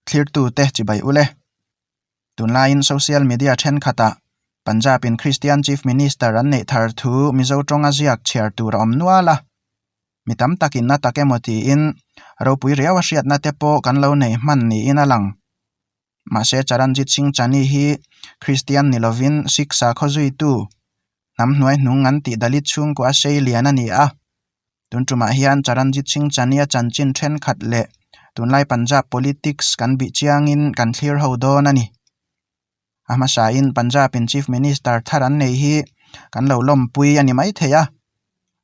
Thlirtute chibai ule. Tunlaiin social media thenkhatah Punjab-in Christian Chief Minister an neih thar thu Mizo tawnga ziak chhiar tur a awm nual a. Mi tam takin a tak emaw tiin ropui riau a hriatna te pawh kan lo nei hman niin a lang. Mahse Charanjit Singh Chani hi Christian ni lovin Sikh sakhaw zuitu hnam hnuai hnung an tih Dalit chhungkua sei lian a ni a. Tun tumah hian Charanjit Singh Chania chanchin thenkhat leh tunlai Punjab politics kan bih chiangin kan thlir ho dawn a ni. A hmasain Punjab-in Chief Minister thar an nei hi kan lo lawmpui a ni maithei a.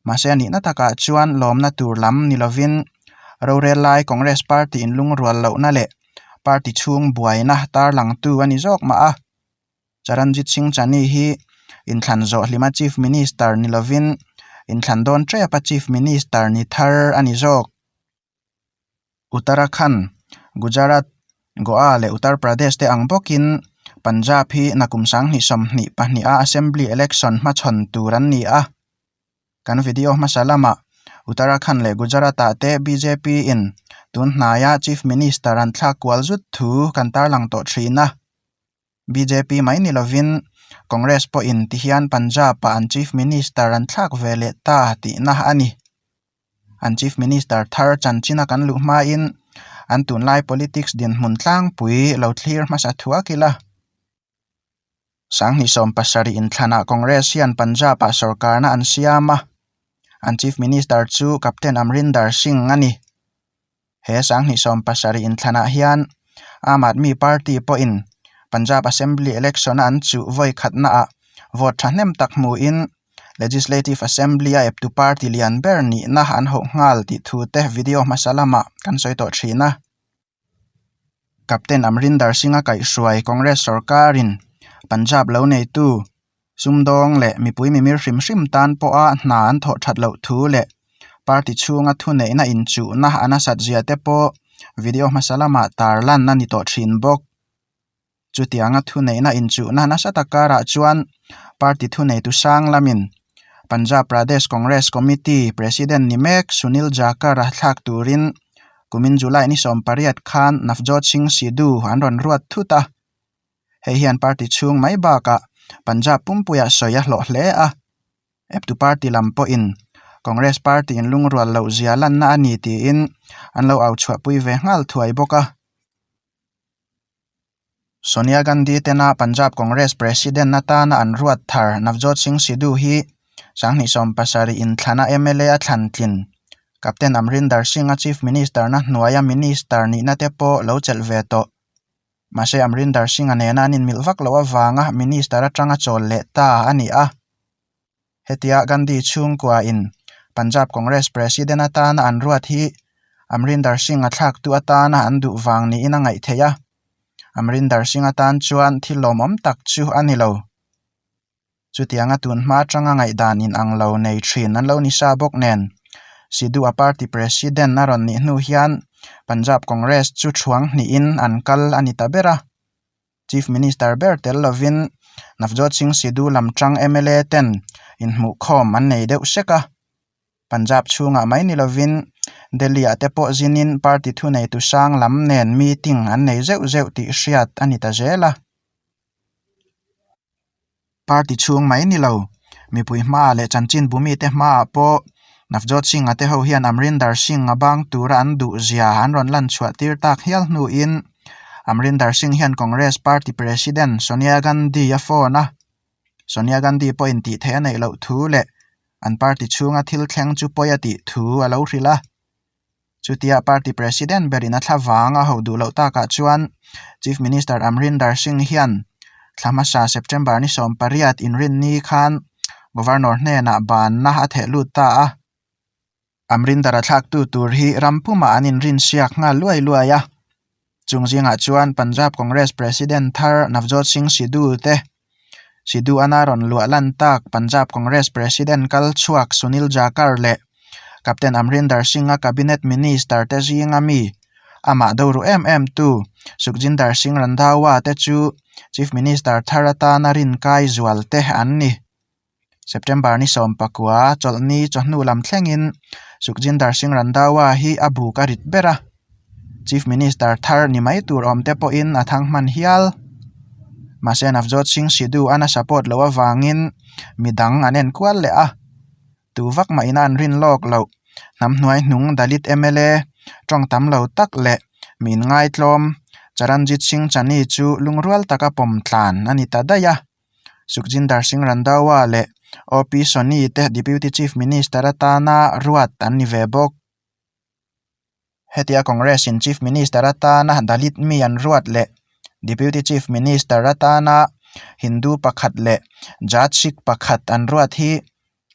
Mahse a nihna takah chuan lawmna tur lam ni lovin rorel lai Congress party inlungrual lohna leh party chhung buaina tarlangtu a ni zawk mah a. Charanjit Singh Chani hi inthlan zawh hlima Chief Minister ni lovin inthlan dawn tep a Chief Minister ni thar a ni zawk. Uttarakhand, Gujarat, Goa leh Uttar Pradesh te ang bawkin Punjab hi nakum 2022 a Assembly Election hmachhawn tur an ni a. Kan video hmasa lamah Uttarakhand leh Gujarat-ah te bjp in tun hnaia Chief Minister an thlak kual zut thu kan tarlang tawh thin a. Bjp mai ni lovin Congress pawhin tihian Punjab-ah an Chief Minister an thlak ve leh ta tihna a ni. An Chief Minister thar chanchina kan luh hmain an tunlai politics dinhmun tlangpui lo thlir hmasa thuak ila. 2070 inthlanah Congress hian Punjab-ah sorkarna an siam a, an Chief Minister chu Captain Amrinder Singh a ni. He 2070 inthlanah hian Aam Aadmi Party pawhin Punjab Assembly Election-a an chuh vawi khatnaah vote thahnem tak hmuhin Legislative Assembly-a eptu party lian ber nihna an hauh nghal tih thu te video hmasa lamah kan sawi tawh thin a. Captain Amrinder Singh-a kaihhruai Congress sorkarin Punjab lo neitu Sumdawng leh mipui mimir hrim hrim tan pawha hna an thawh that loh thu leh party chhunga thuneihna inchuhna a nasat zia te pawh video hmasa lamah tarlan a ni tawh thin bawk. Chutianga thuneihna inchuhna nasa tak karah chuan party thuneitu sang lamin Punjab Pradesh Congress Committee President ni mek Sunil Jakhar-a thlak turin kumin July ni 18 khan Navjot Singh Sidhu an rawn ruat thut a. Hei hian party chhung mai bakah Punjab pumpuiah sawi a hlawh hle a. Eptu party lam pawhin Congress party in lungrual loh zia lanna a ni tiin an lo au chhuahpui ve nghal thuai bawk a. Sonia Gandhi tena Punjab Congress President atana an ruat thar Navjot Singh Sidhu hi 2070 inthlana mla a thlan tlin Captain Amrinder Singh-a Chief Minister na hnuaia Minister nihna te pawh lo chelh ve tawh. Mahse Amrinder Singh-a nena an inmilh vak loh avanga Minister atanga chawl leh ta a ni a. Hetia Gandhi chhungkuain Punjab Congress President atana an ruat hi Amrinder Singh-a thlaktu atana an duh vang niin a ngaih theih a. Amrinder Singh atan chuan thil lawmawm tak chu a ni lo. Chutianga tun hma atanga ngaihdan inang lo nei thin an lo ni sa bawk nen, Sidhu-a party president a rawn nih hnu hian Punjab Congress chu thuang hnihin an kal a ni ta ber a. Chief Minister ber tel lovin Navjot Singh Sidhu lam tang mla ten inhmuhkhawm an nei deuh sek a. Punjab chhungah mai ni lovin Delhi-ah te pawh zinin party thuneitu sang lam nen meeting an nei zeuh zeuh tih hriat a ni ta zel a. Party chhung mai ni lo, mipui hmaah leh chanchin bumite hmaah pawh Navjot Singh-a te ho hian Amrinder Singh-a bang tura an duh zia an rawn lan chhuah tir tak hial hnuin Amrinder Singh hian Congress Party President Sonia Gandhi a phone a. Sonia Gandhi pawhin tih theih a neih loh thu leh an party chhunga thil thleng chu pawi a tih thu a lo hrilh a. Chutia party president berin a thla vang a ho duh loh takah chuan Chief Minister Amrinder Singh hian thla hmasa September ni 18 inrinni khan Governor hnenah banna a theh lut ta a. Amrinder a thlaktu tur hi ram pumah an inrinsiak nghal luai luai a. Chung zingah chuan Punjab Congress President thar Navjot Singh Sidhu te, Sidhu ana rawn luah lan tak Punjab Congress President kal chhuak Sunil Jakhar leh Captain Amrinder Singh-a Cabinet Minister te zinga mi amah do ru em em tu Sukhjinder Singh Randhawa te chu Chief Minister thar atana rinkai zual te an ni. September ni 19 chawlhni chawhnu lam thlengin Sukhjinder Singh Randhawa hi a buk a rit ber a. Chief Minister thar ni mai tur awm te pawhin a thang hman hial. Mahse Navjot Singh Sidhu an a support loh avangin midang an enkual leh a. Tu vak mah ina an rin lawk loh. Hnam hnuai hnung Dalit mla tawng tam lo tak leh mi inngaitlawm Charanjit Singh Channi chu lungrual taka pawm tlan a ni ta daih a. Sukhjinder Singh Randhawa leh OP Soni te Deputy Chief Minister atana ruat an ni ve bawk. Hetia Congress in Chief Minister atana Dalit mi an ruat leh Deputy Chief Minister atana Hindu pakhat leh Jat Sikh pakhat an ruat hi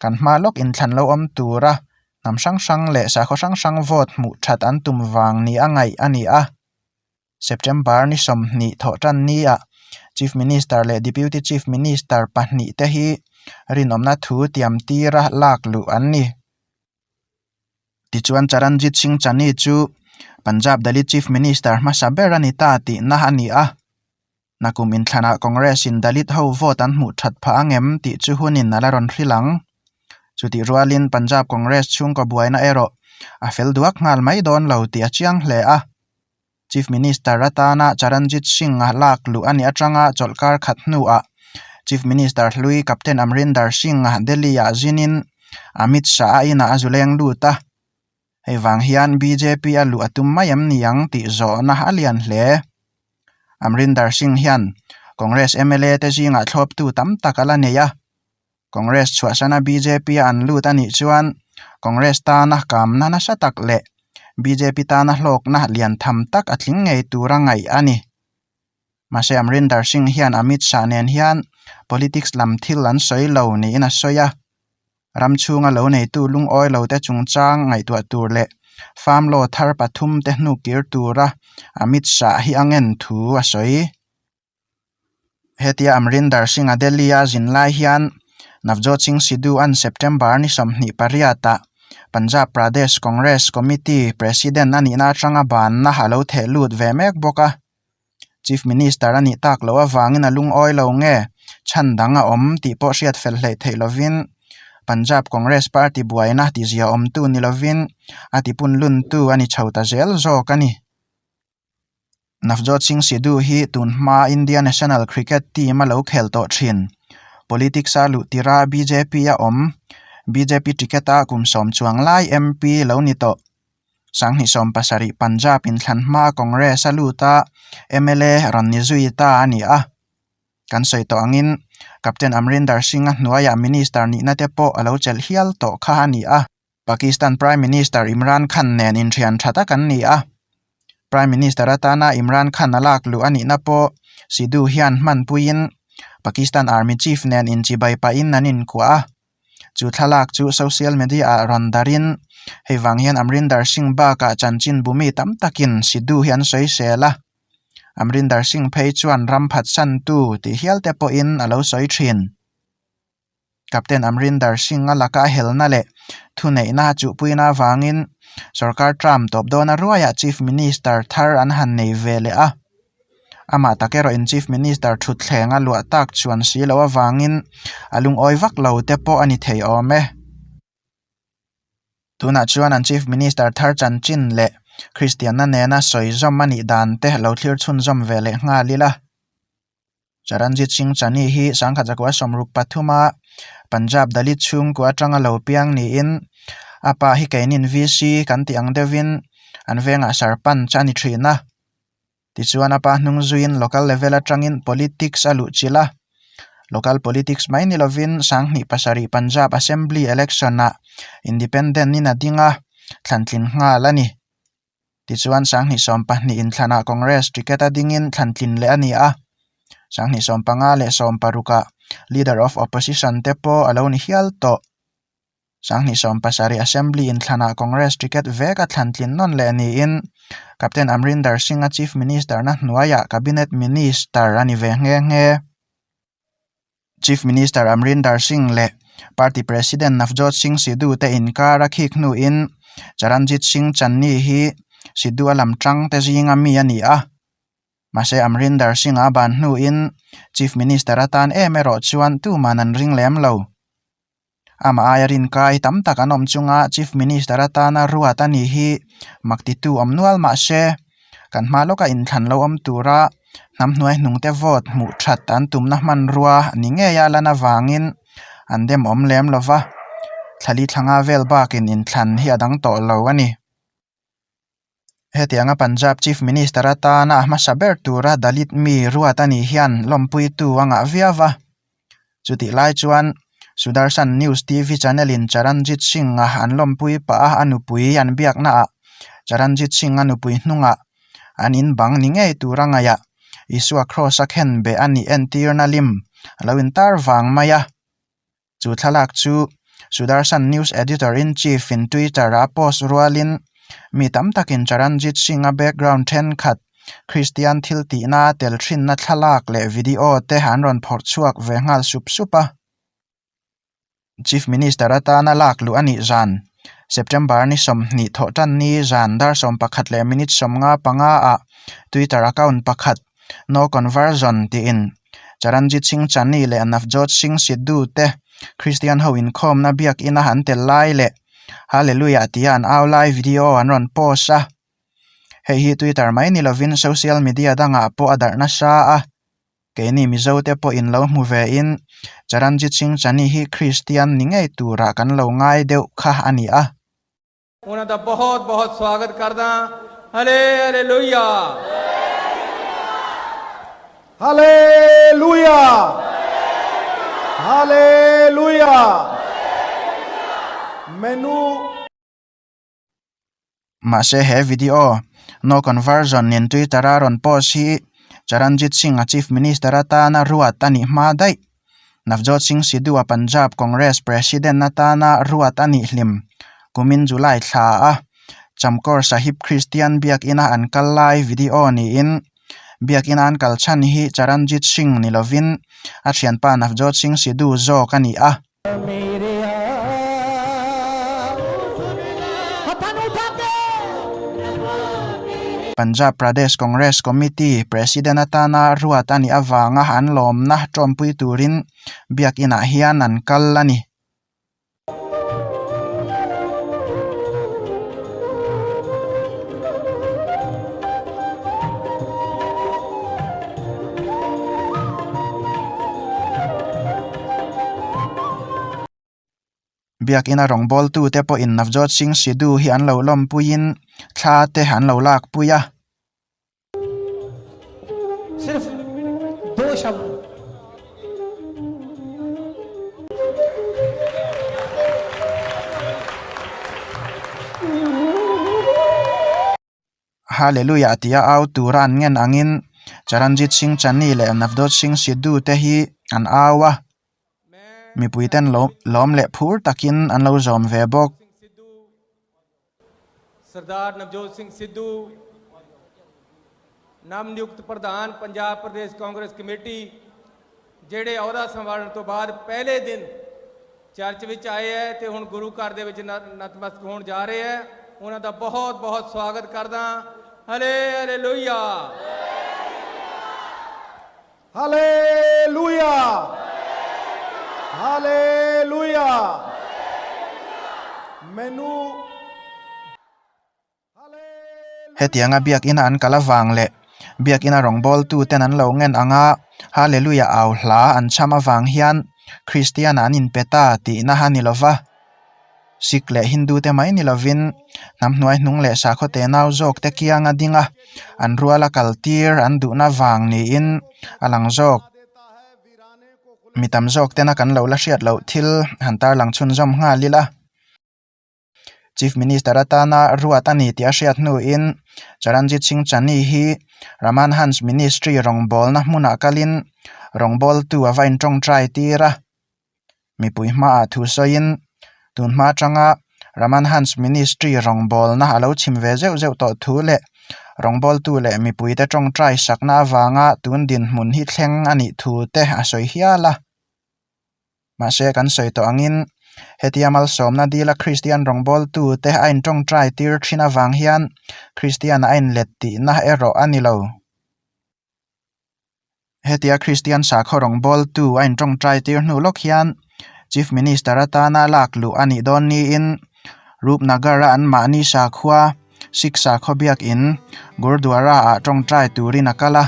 kan hma lawk inthlan lo awm tura hnam hrang hrang leh sakhaw hrang hrang vote hmuh that an tum vang ni a ngaih a ni a. September ni 20 thawh tan nia Chief Minister leh Deputy Chief Minister pahnih te hi rinawmna thu tiam tira lak luh an ni. Tichuan Charanjit Singh Channi chu Punjab Dalit Chief Minister hmasa ber a ni ta tihna a ni a. Nakum inthlanah Congress in Dalit ho vote an hmuh that phah angem tih chu hunin a la rawn hrilh ang. Chutih rualin Punjab Congress chhungkaw buaina erawh a fel duak nghal mai dawn lo tih a chiang hle a. Chief Minister atana Charanjit Singh-a lak luh a nih atanga chawlhkar khat hnuah Chief Minister hlui Captain Amrinder Singh-a Delhi-ah zinin Amit Shah-a inah a zu leng lut a. Hei vang hian bjp a luh a tum mai em ni ang tih zawhna a lian hle. Amrinder Singh hian Congress mla te zingah thlawptu tam tak a la nei a. Congress chhuahsana bjp a an lut a nih chuan Congress tana kamna nasa tak leh bjp tana hlawkna lian tham tak a tling ngei tura ngaih a ni. Mahse Amrinder Singh hian Amit Shah nen hian politics lam thil an sawi lo niin a sawi a. Ram chhunga lo neitu lungawi lo te chungchang ngaihtuah tur leh farm law thar pathum te hnukir tura Amit Shah hi a ngen thu a sawi. Hetia Amrinder Singh-a Delhi-a zin lai hian Navjot Singh Sidhu-a'n September ni 28-ah Punjab Pradesh Congress Committee President a nihna atanga banna a lo theh lut ve mek bawk a. Chief Minister a nih tak loh avangin a lungawi lo nge chhan dang a awm tih pawh hriat fel hleih theih lovin Punjab Congress Party buaina tizia awmtu ni lovin a tipunluntu a ni chho ta zel zawk a ni. Navjot Singh Sidhu hi tun hma India National Cricket Team a lo khel tawh thin. Politics a luh tirh a bjp a awm. Bjp ticket a kum sawm chuang lai MP lo ni tawh. 2017 Punjab inthlan hma Congress a lut a mla rawn ni zui ta a ni a. Kan sawi tawh angin Captain Amrinder Singh a hnuaiah Minister nihna te pawh a lo chelh hial tawh kha a ni a. Pakistan Prime Minister Imran Khan nen inthian tha tak an ni a. Prime Minister atana Imran Khan a lak luh a nihna pawh Sidhu hian hmanpuiin Pakistan Army Chief nen inchibai pahin an inkuah a. Chu thlalak chu social media ah rawn darin hei vang hian Amrinder Singh bakah chanchinbu mi tam takin Sidhu hi an sawisel a. Amrinder Singh phei chuan ram phatsantu tih hial te pawhin a lo sawi thin. Captain Amrinder Singh-a laka a helna leh thuneihna a chuhpuina avangin sorkar term tawp dawna ruaiah Chief Minister thar an han nei ve leh a. Amah tak erawhin Chief Minister thutthleng a luah tak chuan si loh avangin a lungawi vak lo te pawh a ni thei awm e. Tunah chuan an Chief Minister thar chanchin leh Kristianna nena sawi zawm a nih dan te lo thlir chhunzawm ve leh nghal ila. Charanjit Singh Channi hi 1963 a Punjab Dalit chhungkua atanga lo piang niin a pa hi keinin VC kan tih ang deuhin an vengah sarpanch a ni thin a. Tichuan a pa hnung zuiin local level atangin politics a luh chilh a. Local politics mai ni lovin 2007 Punjab Assembly election-ah independent in a ding a, thlantlin nghal a ni. Tichuan 2012 inthlanah Congress ticket a dingin thlantlin leh a ni a. 2015 leh 16-ah Leader of Opposition te pawh a lo ni hial tawh. 2017 Assembly inthlanah Congress ticket vek a thlantlin nawn leh niin Captain Amrinder Singh-a Chief Minister-na hnuaiah Cabinet Minister a ni ve nghe nghe. Chief Minister Amrinder Singh leh Party President Navjot Singh Sidhu te inkar a khik hnuin Charanjit Singh Channi hi Sidhu a lam tang te zinga mi a ni a. Mahse Amrinder Singh a ban hnuin Chief Minister atan em erawh chuan tuman an ring lem lo. Amah aia rinkai tam tak an awm chunga Chief Minister atana ruat a nih hi mak titu awm nual mah se. Kan hma lawka inthlan lo awm tura hnam hnuai hnungte vote hmuh that an tumna hmanrua ni ngei a lan avangin an dem awm lem lo va, thlali thlanga vel bakin inthlan hi a dang tawh lo a ni. Hetianga Punjab Chief Minister atana a hmasa ber tura Dalit mi ruat a nih hian lawmpuitu a ngah viau va. Chutih lai chuan Sudarshan News TV channel in Charanjit Singh-a an lawmpui pah a, a nupui an biaknaah Charanjit Singh-a nupui hnungah an in bang ni ngei tura ngaihah Isua Kraws a khen beh a nih entirna lim a lo intar vang mai a. Chu thlalak chu Sudarshan News Editor-in-Chief in Twitter-a a post rualin mi tam takin Charanjit Singh-a background thenkhat Kristian thil tihna a tel thinna thlalak leh video te an rawn phawrh chhuak ve nghal sup sup a. Chief Minister atana lak luh a nih zan, September ni 20 thawhtan ni zan dar 11 leh minute 55 ah Twitter account pakhat No Conversion tiin Charanjit Singh Channi leh Navjot Singh Sidhu te Kristian ho inkhawmna biakina an tel lai leh Hallelujah tia an au lai video an rawn post a. Hei hi Twitter mai ni lovin social media dangah pawh a darh nasa a, keini Mizo te pawhin lo hmu ve in Charanjit Singh Channi hi Kristian ni ngei turah kan lo ngai deuh kha a ni a. ਉਹਨਾਂ ਦਾ ਬਹੁਤ ਬਹੁਤ ਸਵਾਗਤ ਕਰਦਾ hallelujah hallelujah hallelujah ਮੈਨੂੰ Mahse he video, No Conversion in Twitter a rawn post hi Charanjit Singh a Chief Minister atana ruat a nih hma daih. Navjot Singh Sidhu a Punjab Congress President atana ruat a nih hlim. Kumin July thla a Chamkaur Sahib Christian biakina an kal lai video niin biakina an kal chhan hi Charanjit Singh ni lovin a thianpa Navjot Singh Sidhu zawk a ni a. Punjab Pradesh Congress Committee President atana ruat a nih avanga an lawmna tawmpui turin biakinah hian an kal a ni. Biakina rawngbawltute pawhin Navjot Singh Sidhu hi an lo lawmpuiin thla te an lo lakpui a. Hallelujah tia au tura an ngen angin Charanjit Singh Channi leh Navjot Singh Sidhu te hi an au a, mipui ten lawm leh phur takin an lo zawm ve bawk. Sardar Navjot Singh Sidhu ਨਵ ਨਿਯੁਕਤ ਪ੍ਰਧਾਨ ਪੰਜਾਬ ਪ੍ਰਦੇਸ਼ ਕਾਂਗਰਸ committee ਜਿਹੜੇ ਅਹੁਦਾ ਸੰਭਾਲਣ ਤੋਂ ਬਾਅਦ ਪਹਿਲੇ ਦਿਨ church ਵਿੱਚ ਆਏ ਹੈ ਤੇ ਹੁਣ ਗੁਰੂ ਘਰ ਦੇ ਵਿੱਚ ਨਤਮਸਤਕ ਹੋਣ ਜਾ ਰਹੇ ਹੈ ਉਹਨਾਂ ਦਾ ਬਹੁਤ ਬਹੁਤ ਸਵਾਗਤ ਕਰਦਾ hallelujah hallelujah hallelujah ਮੈਨੂੰ Hetianga biakina an kal avang leh biakina rawngbawltuten an lo ngen anga Hallelujah au hla an cham avang hian Kristian an inpe ta tihna a ni lova. Sikh leh Hindu te mai ni lovin hnam hnuai hnung leh sakhaw te nau zawk te kiang a ding a, an ruala kal tir an duhna vang niin a lang zawk. Mi tam zawk tena kan lo la hriat loh thil han tarlang chhunzawm nghal ila. Chief Minister atana ruat a ni tih a hriat hnuin Charanjit Singh Channi hi Raman Hans Ministry rawngbawlna hmunah kalin rawngbawltu a va intawngtai tir a. Mipui hmaah thu sawiin tun hma atanga Raman Hans Ministry rawngbawlna a lo chhim ve zeuh zeuh tawh thu leh rawngbawltu leh mipuite tawngtai sakna avanga tun dinhmun hi thleng a nih thu te a sawi hial a. Mahse kan sawi tawh angin hetia malsawmna dila Kristian rawngbawltu te a intawngtai tir thin avang hian Kristian a inlet tihna erawh a ni lo. Hetia Kristian sakhaw rawngbawltu a intawngtai tir hnu lawk hian Chief Minister atana lak luh a nih dawn niin Rupnagar-a anmahni sakhua Sikh sakhaw biakin Gurdwara-ah tawngtai turin a kal a.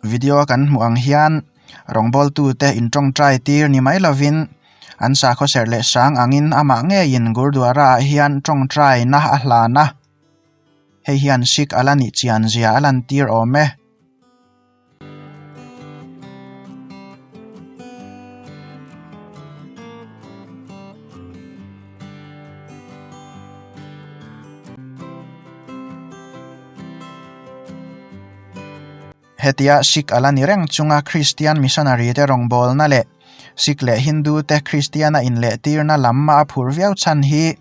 Video a kan hmuh ang hian rawngbawltu te in tawngtai tir ni mai lovin an sakhaw serh leh sang angin amah ngeiin Gurdwara ah hian tawngtai na a hlan a hei hian Sikh a la nih chian zia a lan tir awm e. Hetia Sikh a la ni reng chunga Kristian missionary te rawngbawlna leh Sikh leh Hindu te Kristiana inlehtirna lam a phur viau chhan hi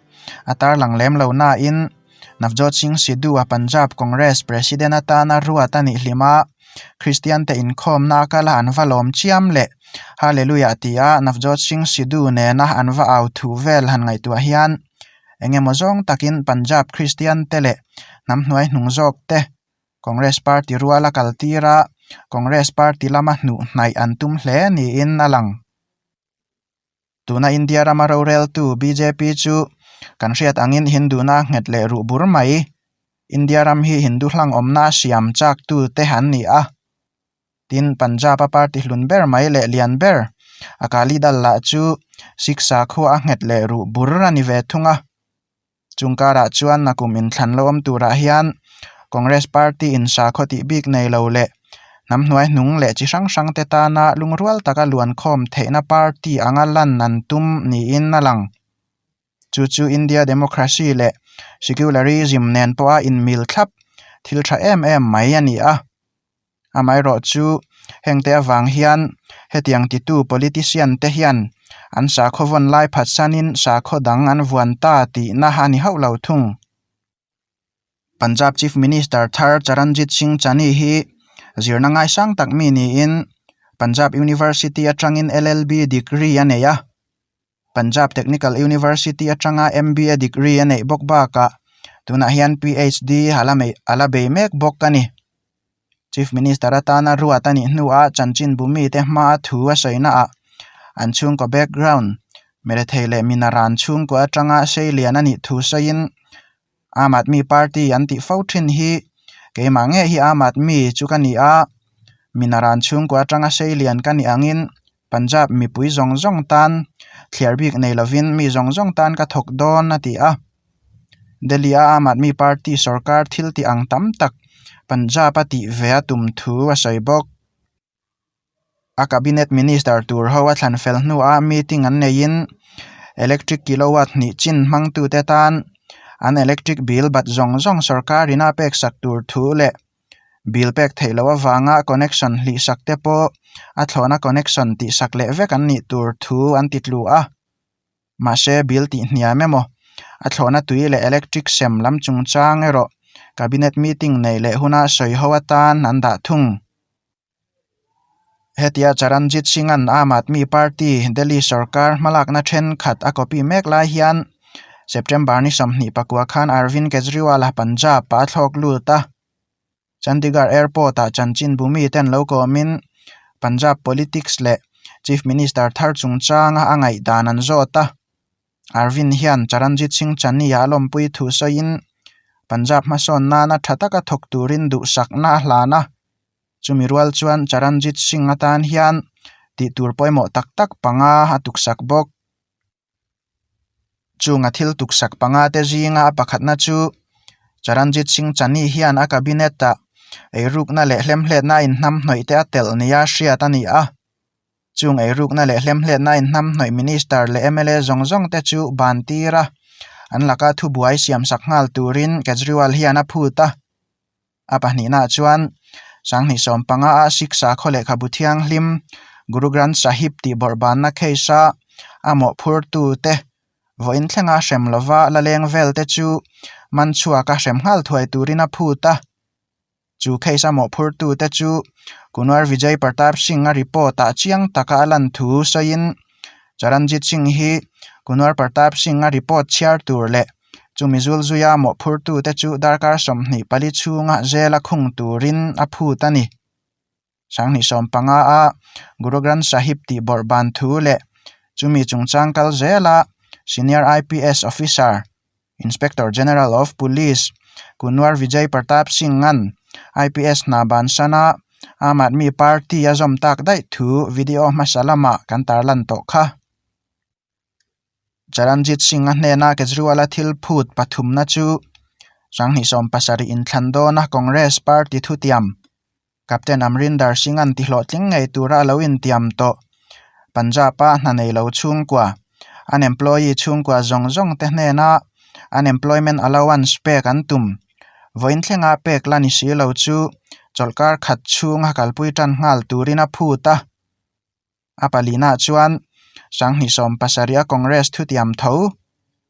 a tarlang lem lo nain Navjot Singh Sidhu a Punjab Congress President atana ruat a nih hlim a, Kristian te inkhawmna a kal a an va lawm chiam leh Hallelujah tia Navjot Singh Sidhu nena an va au thu vel han ngaihtuah hian eng emaw zawng takin Punjab Kristian te leh hnam hnuai hnung zawk te Congress party rual a kal tir a, Congress party lama hnuh hnaih an tum hle niin a lang. Tuna India rama roreltu bjp chu kan hriat angin Hindu-na nghet leh ruh bur mai. India ram hi Hindu hlang awmna a siam chak tu te an ni a. Tin, Punjab-a party hlun ber mai leh lian ber Akali Dal lah chu Sikh sakhua a nghet leh ruh bur a ni ve thung a. Chung karah chuan nakum inthlan lo awm turah hian Congress party in sakhaw tih bik nei lo leh hnam hnuai hnung leh chi hrang hrang te tana lungrual taka luankhawm theihna party anga lan an tum niin a lang. Chu chu India democracy leh secularism nen pawha inmil thlap thil tha em em mai a ni a. Amaherawh chu hengte avang hian hetiang titu politician te hian an sakhaw vawn lai phatsanin sakhaw dang an vuan ta tihna a ni hauh lo thung. Punjab Chief Minister thar Charanjit Singh Channi hi zirna ngaisang tak mi niin Punjab University atangin LLB degree a nei a. Punjab Technical University atanga MBA degree a neih bawk bakah tunah hian PhD a la mei a la bei mek bawk a ni. Chief Minister atana ruat a nih hnuah chanchinbu mite hmaa thu a sawi naah an chhungkaw background Merethei leh Minaran chhungkaw atanga seilian a nih thu sawiin Aam Aadmi Party an tih fo thin hi keimah ngei hi Aam Aadmi chu ka ni a, Minaran chhungkaw atanga seilian ka nih angin Punjab mipui zawng zawng tan thliar bik nei lovin mi zawng zawng tan ka thawk dawn a ti a. Delhi a Aam Aadmi Party sorkar thil tih ang tam tak Punjab a tih ve a tum thu a sawi bawk. A cabinet minister tur ho a thlan fel hnuah meeting an neiin electric kilowatt hnih chin hmangtute tan an electric bill bat zawng zawng sorkar ina pek sak tur thu leh Bill pek theih loh avanga connection hlih sak te pawh a thlawhna connection tih sak leh vek an nih tur thu an ti tlu a. Mahse bill tih hniam emaw a thlawhna tui leh electric sem lam chungchang erawh cabinet meeting neih leh huna sawi ho atan an dah thung. Hetia Charanjit Singh-a'n Aam Aadmi Party Delhi sorkar hmalakna thenkhat a copy mek lai hian September ni 24 khan Arvind Kejriwal-a Punjab-ah a thlawk lut a. Chandigarh Airport-ah chanchinbu miten lo kawmin Punjab politics leh Chief Minister thar chungchanga a ngaihdan an zawt a. Arvind hian Charanjit Singh Channi-a a lawmpui thu sawiin Punjab hmasawn nana tha taka thawk turin duhsakna a hlan a. Chumi rual chuan Charanjit Singh atan hian tih tur pawimawh tak tak panga a tuksak bawk. Chunga thil tuksak panga te zinga a pakhatna chu Charanjit Singh Channi hian a cabinet-ah eirukna leh hlemhletna a inhnamhnawih te a telh nia hriat a ni a. Chung eirukna leh hlemhletna a inhnamhnawih Minister leh mla zawng zawng te chu ban tir a, an laka thubuai siamsak nghal turin Kejriwal hian a phut a. A pahnihnaah chuan Sanghnih 15 a Sikh sakhaw lehkhabu thianghlim Guru Granth Sahib tih bawrhbanna case a a mawhphurtu te vawiin thlenga hrem lova la leng vel te chu man chhuak a hrem nghal thuai turin a phut a. Chu case a mawhphurtu te chu Kunwar Vijay Pratap Singh a report ah chiang taka a lan thu sawiin Charanjit Singh hi Kunwar Pratap Singh a report chhiar tur leh. Chumi zul zuia mawhphurtute chu darkar 24 chhunga zela khung turin a phut a ni. 2015 a Guru Granth Sahib tih bawrh ban thu leh chumi chungchang kal zela Senior IPS Officer, Inspector General of Police Kunwar Vijay Pratap Singh-a'n IPS hna bansana Aam Aadmi Party a zawm tak daih thu video hmasa lamah kan tarlan tawh kha. Charanjit Singh-a hnena Kejriwal-a thil phut pathumna chu 2017 inthlan dawna Congress party thutiam Captain Amrinder Singh-a'n tihlawhtling ngei tura a lo intiam tawh. Punjab-a hna nei lo chhungkua, unemployee chhungkua zawng zawng te hnena unemployment allowance pek an tum. Vawiin thlenga pek la ni si lo chu chawlhkar khat chhunga kalpui tan nghal turin a phut a. A palina chuan 2017 a Congress thutiam tho,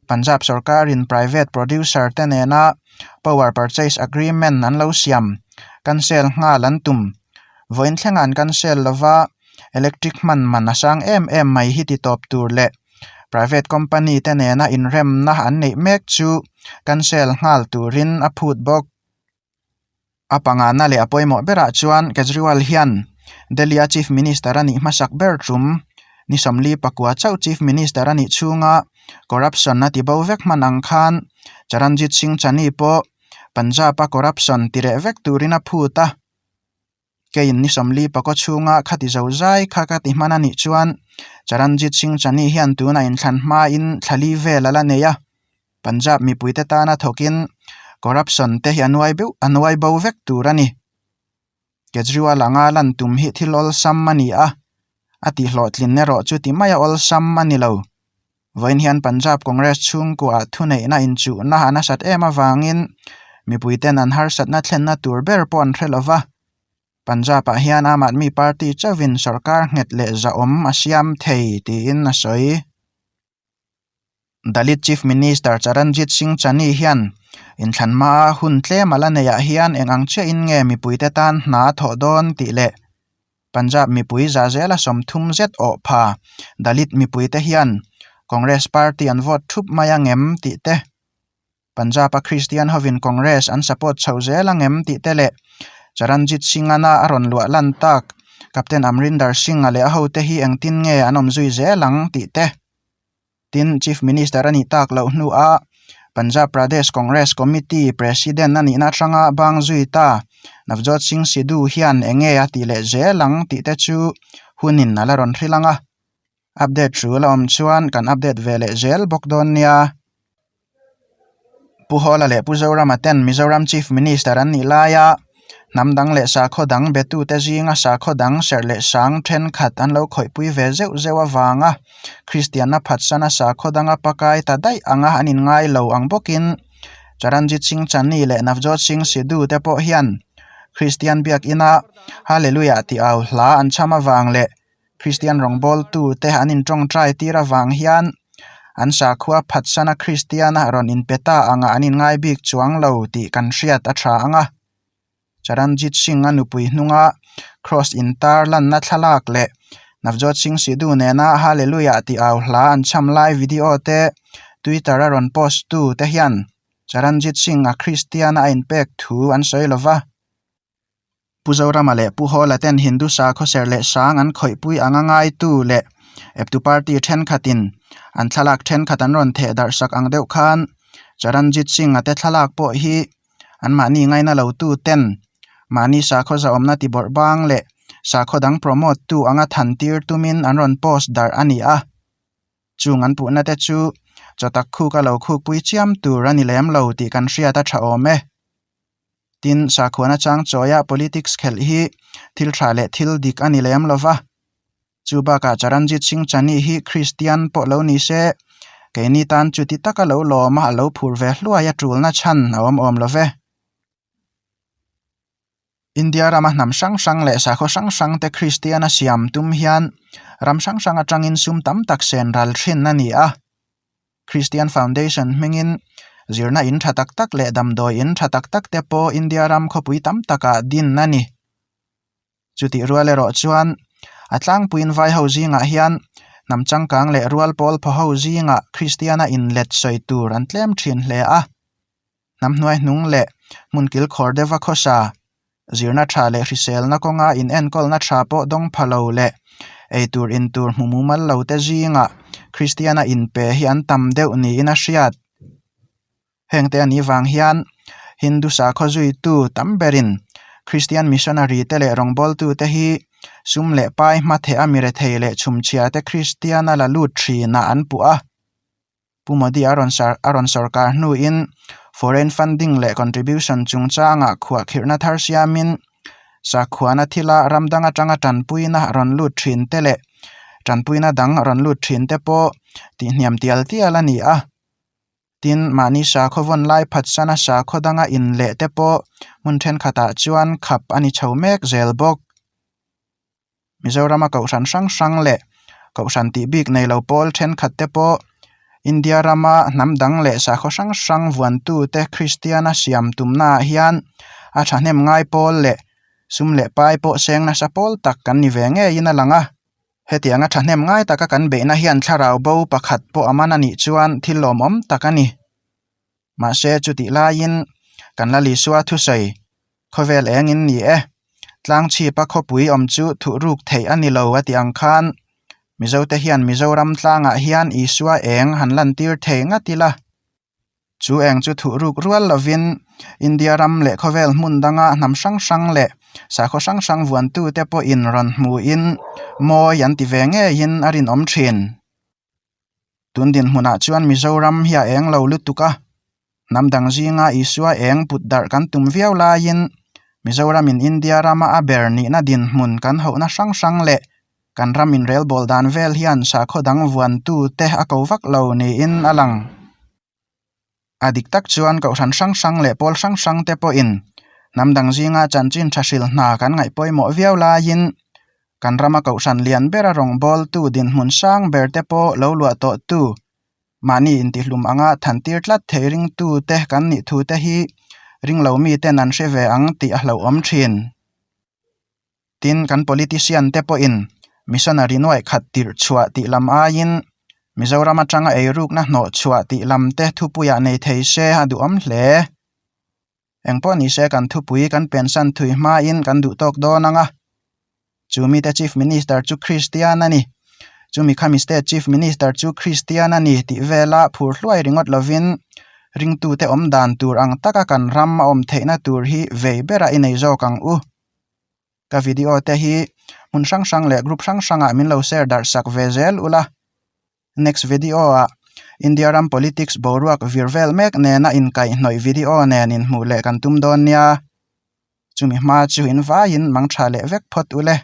Punjab sorkarin private producer te nena power purchase agreement an lo siam, cancel nghal an tum. Vawiin thlengah an cancel lova, electric hman man a sang em em mai hi ti tawp tur leh private company te nena inremna an neih mek chu cancel nghal turin a phut bawk. A pangana leh a pawimawh berah chuan Kejriwal hian Delhi-a Chief Minister a nih hmasak ber tum ni 44 chauh Chief Minister a nih chhunga corruption a ti bo vek hman ang khan Charanjit Singh Channi pawh Punjab-a corruption ti reh vek turin a phut a. Keiin ni 44 chhunga khati zo zai kha ka ti hman a nih chuan Charanjit Singh Channi hian tuna inthlan hmain thla li vel a la nei a. Punjab mipuite tana thawkin corruption te hi a nuai beuh a nuai bo vek tur a ni. Kejriwal anga lan tum hi thil awlsam a ni a, a tihhlawhtlin erawh chu ti maia awlsam a ni lo. Vawiin hian Punjab Congress chhungkuah thuneihna inchuhna a nasat em avangin mipuiten an harsatna thlenna tur ber pawh an hre lo va. Punjab-ah hian Aam Aadmi Party chauhin sorkar nghet leh zahawm a siam thei tiin a sawi. Dalit Chief Minister Charanjit Singh Channi hian inthlan hmaa hun tlem a la neihah hian eng ang chiahin nge mipuite tan hna a thawh dawn tih leh Punjab mipui za zela 30 zet awh pha Dalit mipuite hian Congress party an vote thup mai angem tih te, Punjab-a Christian hovin Congress an support chhoh zel angem tih te leh Charanjit Singh-ana a rawn luah lan tak Captain Amrinder Singh-a leh a hote hi engtin nge an awm zui zel ang tih te. Tin, Chief Minister a nih tak loh hnuah Punjab Pradesh Congress Committee President a nihna atanga bang zui ta Navjot Singh Sidhu hian eng nge a tih leh zel ang tih te chu hunin a la rawn hrilh ang a. Update thu la awm chuan kan update ve leh zel bawk dawn nia. Pu Hawla leh Pu Zorama ten Mizoram Chief Minister an nih laia hnam dang leh sakhaw dang betute zinga sakhaw dang serh leh sang thenkhat an lo khawihpui ve zeuh zeuh avanga Kristianna phatsana sakhaw danga pakai ta daih anga an inngai lo ang bawkin Charanjit Singh Channi leh Navjot Singh Sidhu te pawh hian Kristian biakina Hallelujah tih au hla an chham avang leh Kristian rawngbawltute an intawngtai tir avang hian an sakhua phatsana Kristiana rawn inpe ta anga an inngai bik chuang lo tih kan hriat a tha ang a. Charanjit Singh-a nupui hnunga Cross intar lanna thlalak leh Navjot Singh Sidhu nena Hallelujah tih au hla an chham lai video te Twitter-a rawn post tu te hian Charanjit Singh-a Kristiana a inpek thu an sawi lo va. Pu Zorama leh Pu Hawla ten Hindu sakhaw serh leh sang an khawihpui anga ngaitu leh eptu party thenkhatin an thlalak thenkhat an rawn theh darh sak ang deuh khan Charanjit Singh-a te thlalak pawh hi anmahni ngaina lotu ten mahni sakhaw zahawmna ti bawrh bang leh sakhaw dang promote tu anga than tir tumin an rawn post darh a ni a. Chung an puhna te chu chawtak khuk a lo khukpui chiam tur a ni lem lo tih kan hriat a tha awm e. Tin, sakhuana chang chawia politics khelh hi thil tha leh thil dik a ni lem lo va. Chu bakah Charanjit Singh Channi hi Kristian pawh lo ni se, keini tan chuti taka lo lawm a, a lo phur ve hluai a tulna chhan a awm awm lo ve. India rama hnam hrang hrang leh sakhaw hrang hrang te Kristian a siam tum hian ram hrang hrang atangin sum tam tak sen ral thin a ni a. Christian Foundation hmingin zirna in tha tak tak leh damdawi in tha tak tak te pawh India ram khawpui tam takah din a ni. Chutih rual erawh chuan a tlangpuiin vai ho zingah hian Hnam changkang leh rual pawl phaw ho zingah Kristiana inlet sawi tur an tlem thin hle a. Hnam hnuai hnung leh hmun kilkhawr deuha khawsa, zirna tha leh hriselna kawnga inenkawlna tha pawh dawng pha lo leh eitur intur hmu mumal lo te zingah Kristiana inpe hi an tam deuh niin a hriat. Hengte a nih vang hian Hindu sakhaw zuitu tam berin Kristian missionary te leh rawngbawltute hi sum leh pai hmatheh a mirethei leh chhumchhia te Kristiana la lut thinah an puh a. Pu Modi a rawn a rawn sawrkar hnuin foreign funding leh contribution chungchangah khuahkhirhna thar siamin sakhuana thila ram dang atanga tanpuina rawn lut thin te leh tanpuina dang rawn lut thin te pawh tihhniam tial tial a ni a. Tin, mahni sakhaw vawn lai phatsana sakhaw danga inleh te pawh hmun thenkhatah chuan khap a ni chho mek zel bawk. Mizorama kohhran hrang hrang leh kohhran tih bik nei lo pawl thenkhat te pawh India rama hnam dang leh sakhaw hrang hrang vuantute Kristiana siam tumnaah hian a thahnem ngai pawl leh sum leh pai pawh seng nasa pawl tak kan ni ve ngeiin a lang a. Hetianga thahnem ngai taka kan beihna hian thlarau bo pakhat pawh a man a nih chuan thil lawmawm tak a ni. Mahse chutih laiin kan la Lisua thusawi khawvel engin ni e, tlangchhipa khawpui awm chu thuhruk theih a ni lo a tih ang khan Mizote hian Mizoram tlangah hian Isua eng han lantir thei ngat ila. Chu eng chu thuhruk rual lovin India ram leh khawvel hmun danga hnam hrang hrang leh sakhaw hrang hrang vuantute pawhin rawn hmuhin mawi an ti ve ngeiin a rinawm thin. Tun dinhmunah chuan Mizoram hi a eng lo lutuk a, hnam dang zinga Isua eng put darh kan tum viau laiin Mizoramin India rama a ber nihna dinhmun kan hohna hrang hrang leh kan ram inrelbawl dan vel hian sakhaw dang vuantute a ko vak lo niin a lang. A dik tak chuan kohhran hrang hrang leh pawl hrang hrang te pawhin hnam dang zinga chanchin tha hril hna kan ngaih pawimawh viau laiin kan rama kohhran lian bera rawngbawltu dinhmun sang ber te pawh lo luah tawhtu mahni intihlum anga thantir tlat thei ringtu te kan nih thu te hi ringlo miten an hre ve ang tih a hlauhawm thin. Tin, kan politician te pawhin missionary nuaih khat tirh chhuah tih lam aiin Mizoram atanga eirukna hnawh chhuah tih lam te thupuiah nei thei se a duhawm hle. Engpawh ni se kan thupui kan pensan thui hmain kan duh tawk dawn ang a. Chu mite Chief Minister chu Kristian a ni. Chumi khami State Chief Minister chu Kristian a ni tih vela phur hluai ringawt lovin ringtute awm dan tur ang taka kan ram a awm theihna tur hi vei berah i nei zawk ang u. Ka video te hi hmun hrang hrang leh group hrang hrangah min lo share darh sak ve zel ula. Next video ah India ram politics boruak vir vel mek nena inkaihhnawih video nen inhmuh leh kan tum dawn nia. Chumi hma chu in vaiin mang tha leh vek phawt ule.